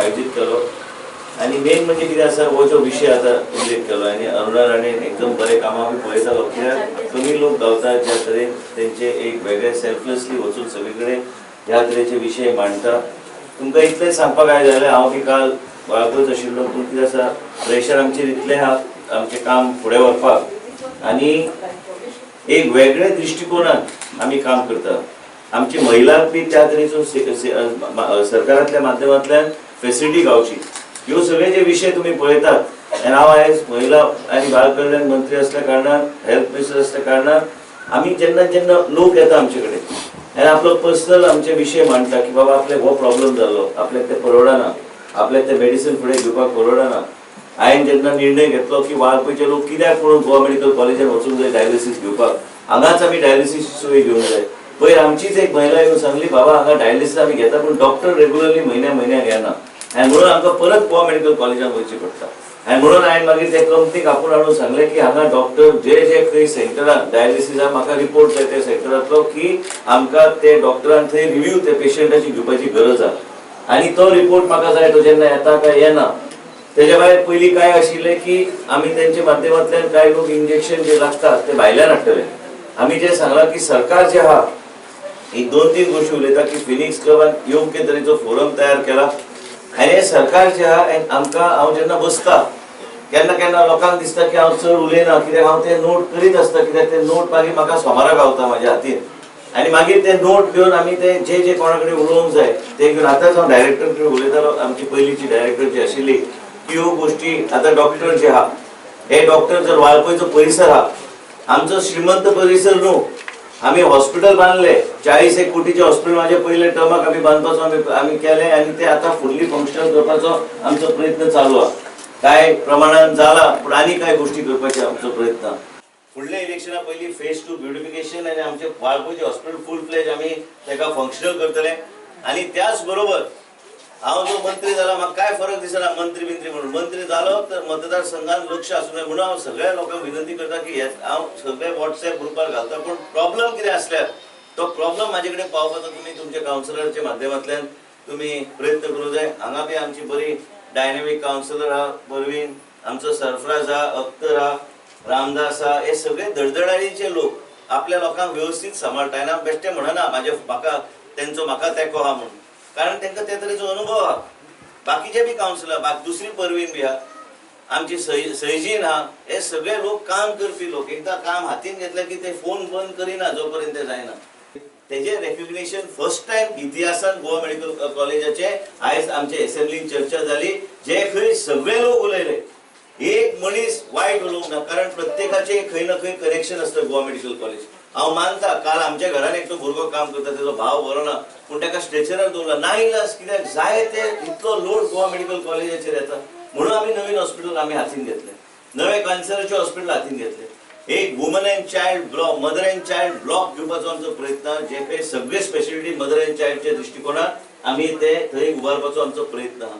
आयोजीत केलो आनी मेन म्हणजे कितें आसा हो जो विशय आतां उल्लेख केलो आनी अरुणा राणेन एकदम बरें कामां आमी पळयतालो कित्याक कमी लोक गावतात ज्या तरेन तेंचे एक वेगळे सेल्फलेसली वचून सगळे कडेन ह्या तरेचे विशय मांडटा. तुमकां इतलें सांगपाक काय जालें, हांव बी काल वाळपयच आशिल्लो, पूण कितें आसा प्रेशर आमचेर इतलें आहा आमचें काम फुडें व्हरपाक आनी एक वेगळे दृश्टिकोनान आमी काम करता. आमची महिलांक बी त्या तरेचो सरकारांतल्या माध्यमांतल्यान फेसिलिटी गावची, ह्यो सगळे जे विशय तुमी पळयतात. आनी हांव आयज महिला आनी बाल कल्याण मंत्री असल्या कारणान, हेल्थ मिनिस्टर असल्या कारणान आमी जेन्ना जेन्ना लोक येता आमचे कडेन आनी आपलो पर्सनल आमचे विशय मांडटा की बाबा आपल्याक हो प्रॉब्लम जाल्लो, आपल्याक तें परवडना, आपल्याक तें मेडिसीन फुडें घेवपाक परवडना. हांवें जेन्ना निर्णय घेतलो की वाळपयचे लोक कित्याक म्हणून गोवा मेडिकल कॉलेजान वचूंक जाय डायलिसीस घेवपाक, हांगाच आमी डायलिसीसची सोय घेवंक जाय. पयर आमचीच एक महिला येवन सांगली, बाबा हांगा डायलिसीस आमी घेता पूण डॉक्टर रेगुलरली म्हयन्या म्हयन्याक येना आनी म्हणून आमकां परत गोवा मेडिकल कॉलेजान वयचें पडटा. आनी म्हणून हांवें मागीर ते कंपनीक आपोवन हाडून सांगलें की हांगा डॉक्टर जे जे खंय सेंटरान डायलिसिसाक म्हाका रिपोर्ट जाय त्या सेंटरांतलो की आमकां ते डॉक्टरान थंय रिव्यू ते पेशंटाची घेवपाची गरज आहा आनी तो रिपोर्ट म्हाका जाय, तो जेन्ना येता काय येना. तेज्या भायर पयलीं काय आशिल्लें की आमी तेंच्या माध्यमांतल्यान कांय लोक इंजेक्शन जे लागतात ते भायल्यान हाडटले. आमी जे सांगलां की सरकार जे आहा एक दोन तीन गोष्टी उलयता की फिनिक्स क्लबान योग्य तरेचो फोरम तयार केला आनी हें सरकार जे आहा आमकां हांव जेन्ना बसता केन्ना केन्ना लोकांक दिसता की हांव चड उलयना, कित्याक हांव ते नोट करीत आसता, कित्याक ते नोट मागीर म्हाका सोमारा गावता म्हाज्या हातीन आनी मागीर ते नोट घेवन आमी ते जे जे कोणा कडेन उलोवंक जाय ते घेवन आतांच हांव डायरेक्टर कडेन उलयतालो, आमची पयलींची डायरेक्टर जी आशिल्ली की ह्यो गोश्टी आतां डॉक्टर जे आहा हे डॉक्टर जर वाळपयचो परिसर आहा आमचो श्रीमंत परिसर न्हू, आमी हॉस्पिटल बांदले 40 एक कोटीचे हॉस्पिटल माझ्या पयल्या टर्माक आमी बांदपाचो आमी आमी केले आनी ते आतां फुल्ली फंक्शनल करपाचो आमचो प्रयत्न चालू आहा. काय प्रमाणान जाला पूण आनी काय गोश्टी करपाचे आमचो प्रयत्न आहा. फुडल्या इलेक्शना पयलीं फेज 2 ब्युटिफिकेशन आनी आमचे वाळपयचे हॉस्पिटल फूल फ्लेज आमी ताका फंक्शनल करतले. आनी त्याच बरोबर हांव जो मंत्री जाला म्हाका काय फरक दिसना मंत्री बिंत्री म्हणून, मंत्री जालो तर मतदारसंघान लक्ष आसूं जाय म्हणून हांव सगळ्या लोकांक विनंती करता की हांव सगळे वॉट्सएप ग्रुपार घालता, पूण प्रॉब्लम कितें आसल्यार तो प्रॉब्लम म्हाजे कडेन पावपाचो तुमी तुमच्या कावन्सिलरच्या माध्यमांतल्यान तुमी प्रयत्न करूंक जाय. हांगा बी आमची बरी डायनेमीक कावन्सिलर आहा परवीन, आमचो सरफराज आहा, अख्तर आहा, रामदास आहा, हे सगळे धडधडारीचे लोक आपल्या लोकांक व्यवस्थीत सांबाळटा. आनी हांव बेश्टें म्हणना म्हाजे म्हाका तेंचो म्हाका तेंको आहा म्हणून, कारण तांकां ते तरेचो अनुभव आहा. बाकीचे बी कावन्सिलर, दुसरी परवीन बी आहा, आमची सैजीन आहा, हे सगळे लोक काम करपी लोक. एकदां काम हातीन घेतलें की ते फोन बंद करिना जो पर्यंत ते जायना. तेजे रेकग्निशन फर्स्ट टायम इतिहासान गोवा मेडिकल कॉलेजाचे आयज आमचे एसेंब्लीन चर्चा जाली, जे खंय सगळे लोक उलयले, एक मनीस वायट उलोवंक ना, कारण प्रत्येकाचे खंय ना खंय कनेक्शन आसता गोवा मेडिकल कॉलेज. हांव मानता काल आमच्या घरान एकटो भुरगो काम करता, तेजो भाव बरो ना पूण ताका स्ट्रेचरार दवरला, ना इलाज, कित्याक जाय ते इतलो लोड गोवा मेडिकल कॉलेजाचेर येता. म्हणून आमी नवीन हॉस्पिटल आमी हातीन घेतले, नवे कॅन्सराचे हॉस्पिटल हातीन घेतले, एक woman and child block, mother and child block घेवपाचो आमचो प्रयत्न, जे काही सगळे स्पेशलिटी मदर अँड चायल्डच्या दृश्टिकोनात आमी ते थंय उबारपाचो आमचो प्रयत्न आहा.